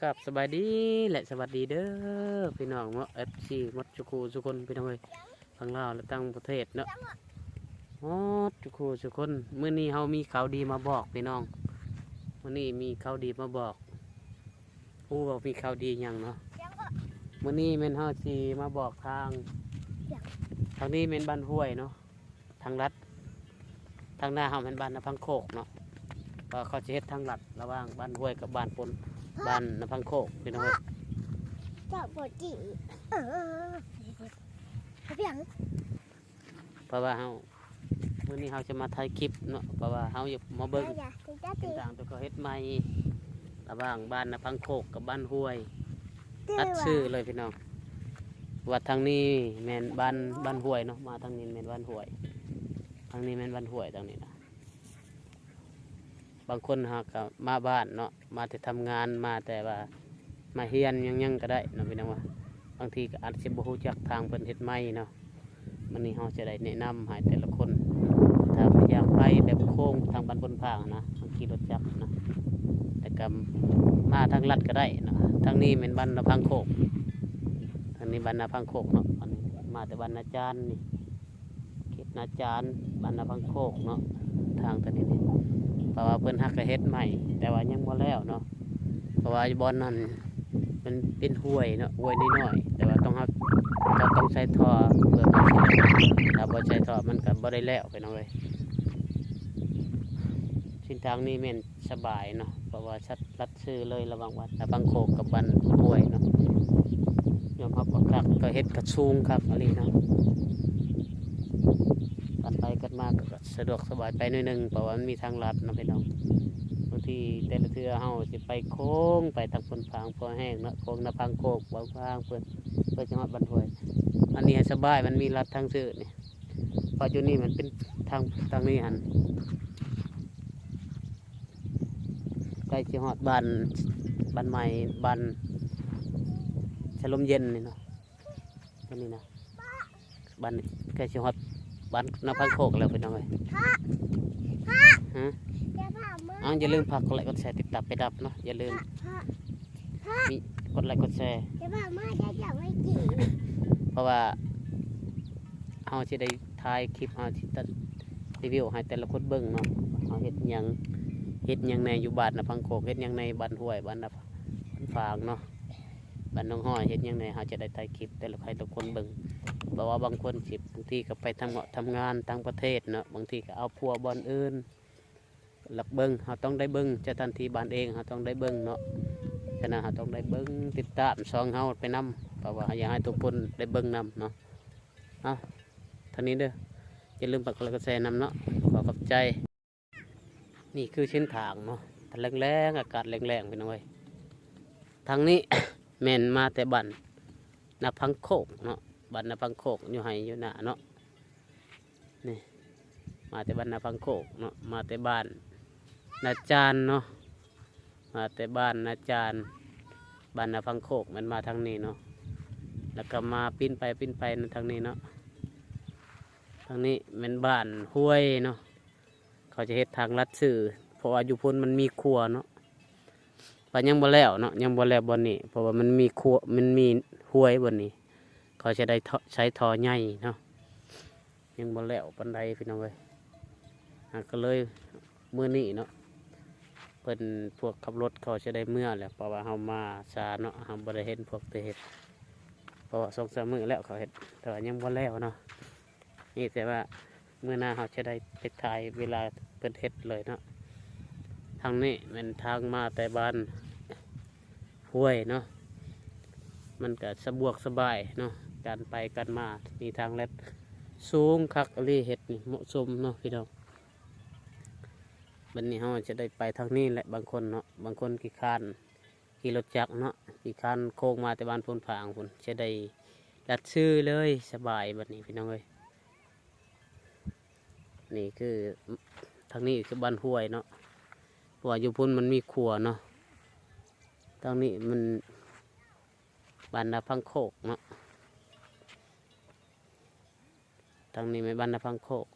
ກາບສະບາຍດີ ແລະ ສະຫວັດດີເດີພີ່ນ້ອງເນາະ ເອັຟຊີ ໝົດສູ່ຄູ່ສູ່ຄົນພີ່ນ້ອງເອີຍ ທັງລາວ ແລະ ຕ່າງປະເທດເນາະ ໝົດສູ່ຄູ່ສູ່ຄົນ. ມື້ນີ້ເຮົາມີຂ່າວດີມາບອກພີ່ນ້ອງ ມື້ນີ້ມີຂ່າວດີມາບອກ. ຮູ້ວ່າມີຂ່າວດີຫຍັງເນາະ? ມື້ນີ້ແມ່ນເຮົາຊິມາບອກທາງ ທາງນີ້ແມ່ນບ້ານຫ້ວຍເນາະ ທາງລັດ. ທາງໜ້າເຮົາແມ່ນບ້ານນາພັງໂຄກເນາະ ວ່າເຂົາຊິເຮັດທາງລັດລະຫວ່າງບ້ານຫ້ວຍກັບບ້ານໂພນ ບ້ານນາພັງໂຄກພີ່ນ້ອງເອີຍ. ເຈົ້າບໍ່ຈິງ ເອີ ເປັນຫຍັງ? ເພາະວ່າເຮົາ ມື້ນີ້ເຮົາຈະມາຖ່າຍຄລິບເນາະ ເພາະວ່າເຮົາຢາກມາເບິ່ງເສັ້ນທາງທີ່ເຂົາເຮັດໃໝ່ ລະຫວ່າງບ້ານນາພັງໂຄກກັບບ້ານຫ້ວຍ ຕັດຊື່ເລີຍພີ່ນ້ອງ ວ່າທາງນີ້ແມ່ນບ້ານ ບ້ານຫ້ວຍເນາະ ມາທາງນີ້ແມ່ນບ້ານຫ້ວຍ ທາງນີ້ແມ່ນບ້ານຫ້ວຍ ທາງນີ້ນະ. ບາງຄົນຫາກະມາບ້ານເນາະ ມາແຕ່ທຳງານ ມາແຕ່ວ່າມາຮຽນຫຍັງໆກະໄດ້ເນາະພີ່ນ້ອງ ວ່າບາງທີກະອາດຊິບໍ່ຮູ້ຈັກທາງເພິ່ນເຮັດໃໝ່ເນາະ. ມື້ນີ້ເຮົາຈະໄດ້ແນະນຳໃຫ້ແຕ່ລະຄົນ ຖ້າວ່າຢາກໄປແບບໂຄ້ງທາງບ້ານໂພນຜາງນະ ເຮົາຂີ່ລົດຈັກນະ ແລ້ວກະມາທາງລັດກະໄດ້ເນາະ. ທາງນີ້ແມ່ນບ້ານນາພັງໂຄກ ທາງນີ້ບ້ານນາພັງໂຄກເນາະ ອັນນີ້ມາແຕ່ບ້ານນາຈານນີ້ ເຂດນາຈານ ບ້ານນາພັງໂຄກເນາະ ທາງທາງນີ້ນີ້ ເພາະວ່າເພິ່ນຫາກະເຮັດໃໝ່ ແຕ່ວ່າຍັງບໍ່ແລ້ວເນາະ ເພາະວ່າບ່ອນນັ້ນມັນເປັນຫ້ວຍເນາະ ຫ້ວຍນ້ອຍໆ ແຕ່ວ່າຕ້ອງເຮົາ ເຮົາຕ້ອງໃສ່ທໍ່ເພື່ອມັນຊິ ຖ້າບໍ່ໃສ່ທໍ່ມັນກະບໍ່ໄດ້ແລ້ວພີ່ນ້ອງເອີຍ. ເສັ້ນທາງນີ້ແມ່ນສະບາຍເນາະ ເພາະວ່າ ລັດຊື່ເລີຍລະຫວ່າງບ້ານນາພັງໂຄກກັບບ້ານຫ້ວຍເນາະ. ຍອມຮັບວ່າຄັກ ກະເຮັດກະສູງຄັກອີ່ຫຼີເນາະ ການໄປກັນມາກະສະດວກສະບາຍໄປໜ້ອຍໜຶ່ງ ເພາະວ່າມັນມີທາງລັດເນາະພີ່ນ້ອງ. ບາງທີແຕ່ລະເທື່ອເຮົາຊິໄປໂຄ້ງ ໄປທາງໂພນຜາງພໍແຮງເນາະ ໂຄ້ງນາພັງໂຄກ ເວົ້າທາງເພິ່ນ ເພື່ອຈະຮອດບ້ານຫ້ວຍ. ອັນນີ້ໃຫ້ສະບາຍ ມັນມີລັດທາງຊື່ນີ້ ເພາະຢູ່ນີ້ມັນເປັນທາງ ທາງນີ້ຫັ້ນ ໃກ້ຊິຮອດບ້ານ ບ້ານໃໝ່ ບ້ານສະລົມເຢັນນີ້ເນາະ ຕົງນີ້ນະ ບ້ານໃກ້ຊິຮອດບ້ານນາພັງໂຄກແລ້ວພີ່ນ້ອງເອີຍ. ຮະ ອ້າວ ຢ່າລືມຝາກກົດໄລກົດແຊ ຕິດຕາມໄປດັບເນາະ ຢ່າລືມ ມີກົດໄລກົດແຊ ເພາະວ່າເຮົາຊິໄດ້ ຖ່າຍຄລິບ ເຮົາຊິຕັດ ຣີວິວໃຫ້ແຕ່ລະຄົນເບິ່ງເນາະ ເຮົາເຮັດຫຍັງ ເຮັດຫຍັງແດ່ຢູ່ບ້ານນາພັງໂຄກ ເຮັດຫຍັງໃນບ້ານຫ້ວຍ ບ້ານນາ ບ້ານຝາງເນາະ ບ້ານໜອງຫ້ອຍ ເຮັດຫຍັງແດ່ ເຮົາຈະໄດ້ຖ່າຍຄລິບແຕ່ລະໃຫ້ທຸກຄົນເບິ່ງ. ເພາະວ່າບາງຄົນຊິ ບາງທີກະໄປທຳເງາະທຳງານຕ່າງປະເທດເນາະ ບາງທີກະເອົາຜົວບ່ອນອື່ນ ລະເບິ່ງ ເຮົາຕ້ອງໄດ້ເບິ່ງ ສະຖານທີ່ບ້ານເອງ ເຮົາຕ້ອງໄດ້ເບິ່ງເນາະ. ສະນັ້ນເຮົາຕ້ອງໄດ້ເບິ່ງ ຕິດຕາມຊ່ອງເຮົາໄປນຳ ເພາະວ່າຢາກໃຫ້ທຸກຄົນໄດ້ເບິ່ງນຳເນາະ. ເອົາ ເທົ່ານີ້ເດີ ຢ່າລືມຝາກກົດໄລກົດແຊນຳເນາະ ຂໍຂອບໃຈ. ນີ້ຄືເສັ້ນທາງເນາະ ຕອນແລງໆ ອາກາດແລງໆ ພີ່ນ້ອງເອີຍ. ທາງນີ້ແມ່ນມາແຕ່ບ້ານນາພັງໂຄກເນາະ ບ້ານນາພັງໂຄກ ຢູ່ໄຮ່ຢູ່ນາເນາະ. ນີ້ ມາແຕ່ບ້ານນາພັງໂຄກເນາະ ມາແຕ່ບ້ານນາຈານເນາະ ມາແຕ່ບ້ານນາຈານ ບ້ານນາພັງໂຄກ ແມ່ນມາທາງນີ້ເນາະ ລະກະມາປີ້ນໄປປີ້ນໄປທາງນີ້ເນາະ. ທາງນີ້ແມ່ນບ້ານຫ້ວຍເນາະ ເຂົາຈະເຮັດທາງລັດຊື່ ເພາະວ່າຢູ່ພຸ້ນມັນມີຂົວເນາະ ວ່າຍັງບໍ່ແລ້ວເນາະ ຍັງບໍ່ແລ້ວບ່ອນນີ້ ເພາະວ່າມັນມີຂົວ ມັນມີຫ້ວຍບ່ອນນີ້ ເຂົາຈະໄດ້ໃຊ້ທໍ່ໃຫຍ່ເນາະ ຍັງບໍ່ແລ້ວປານໃດພີ່ນ້ອງເອີຍ. ຫາກກະເລີຍມື້ນີ້ເນາະ ເພິ່ນ ພວກຂັບລົດເຂົາຈະໄດ້ເມືອແລ້ວ ເພາະວ່າເຮົາມາຊ້າເນາະ ເຮົາບໍ່ໄດ້ເຫັນພວກທີ່ເຮັດ ເພາະວ່າສອງສາມມື້ແລ້ວເຂົາເຮັດ ແຕ່ວ່າຍັງບໍ່ແລ້ວເນາະ. ມີແຕ່ວ່າມື້ໜ້າເຮົາຈະໄດ້ໄປຖ່າຍເວລາເພິ່ນເຮັດເລີຍເນາະ. ທາງນີ້ແມ່ນທາງມາແຕ່ບ້ານຫ້ວຍເນາະ ມັນກະສະດວກສະບາຍເນາະ ການໄປການມາ ມີທາງລັດສູງຄັກອີ່ຫຼີ ເຮັດນີ້ເໝາະສົມເນາະພີ່ນ້ອງ. ບັດນີ້ເຮົາຈະໄດ້ໄປທາງນີ້ແຫຼະ ບາງຄົນເນາະ ບາງຄົນຂີ້ຄ້ານ ຂີ່ລົດຈັກເນາະ ຂີ້ຄ້ານໂຄ້ງມາແຕ່ບ້ານໂພນຜາງພຸ້ນ ຈະໄດ້ລັດຊື່ເລີຍ ສະບາຍບັດນີ້ພີ່ນ້ອງເອີຍ. ນີ້ຄື ທາງນີ້ຄືບ້ານຫ້ວຍເນາະ ເພາະວ່າຢູ່ພຸ້ນມັນມີຂົວເນາະ. ທາງນີ້ມັນບ້ານນາພັງໂຄກເນາະ ທາງນີ້ແມ່ນບ້ານນາພັງໂຄກ.